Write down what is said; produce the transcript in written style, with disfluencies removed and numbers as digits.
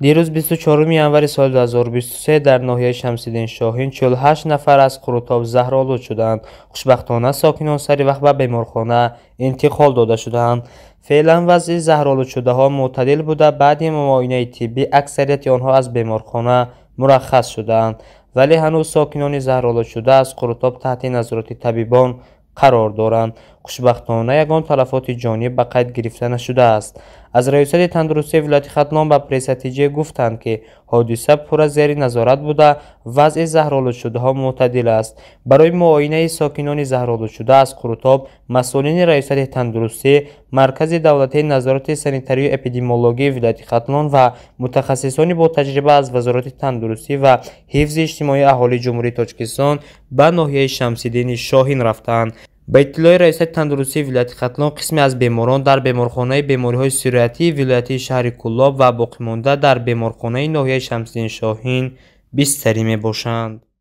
Дирӯз 24 январи соли 2023 дар ноҳияи Шамсиддин Шоҳин 48 нафар аз қурутоб заҳролуд шуданд. Хушбахтона, сокинон сари вақт ба беморхона интиқол дода шуданд. Феълан вазъи заҳролудшудаҳо мӯътадил буда, баъди муоинаи тиббӣ аксарияти онҳо аз беморхона мураххас шудаанд. Вале ҳанӯз сокинони заҳролудшуда аз қурутоб таҳти назорати табибон қарор доранд. Хушбахтона, ягон талафоти ҷонӣ ба қайд гирифта нашудааст. Аз Раёсати тандурустии вилояти Хатлон ба Пресса ТЖ гуфтанд, ки ҳодиса пурра зери назорат буда, вазъи заҳролудшудаҳо мӯътадил аст. Барои муоинаи сокинони заҳролудшуда аз қурутоб масъулини Раёсати тандурустӣ, Маркази давлатии назорати санитарию эпидемиологии вилояти Хатлон ва мутахассисони ботаҷриба аз Вазорати тандурустӣ ва ҳифзи иҷтимоии аҳолии Ҷумҳурии Тоҷикистон ба ноҳияи Шамсиддини Шоҳин рафтанд. Ба иттилои Раёсати тандурустии вилояти Хатлон, қисме аз беморон дар беморхонаи бемориҳои сироятии вилоятии шаҳри Кӯлоб ва боқимонда дар беморхонаи ноҳияи Шамсиддин Шоҳин бистарӣ мебошанд.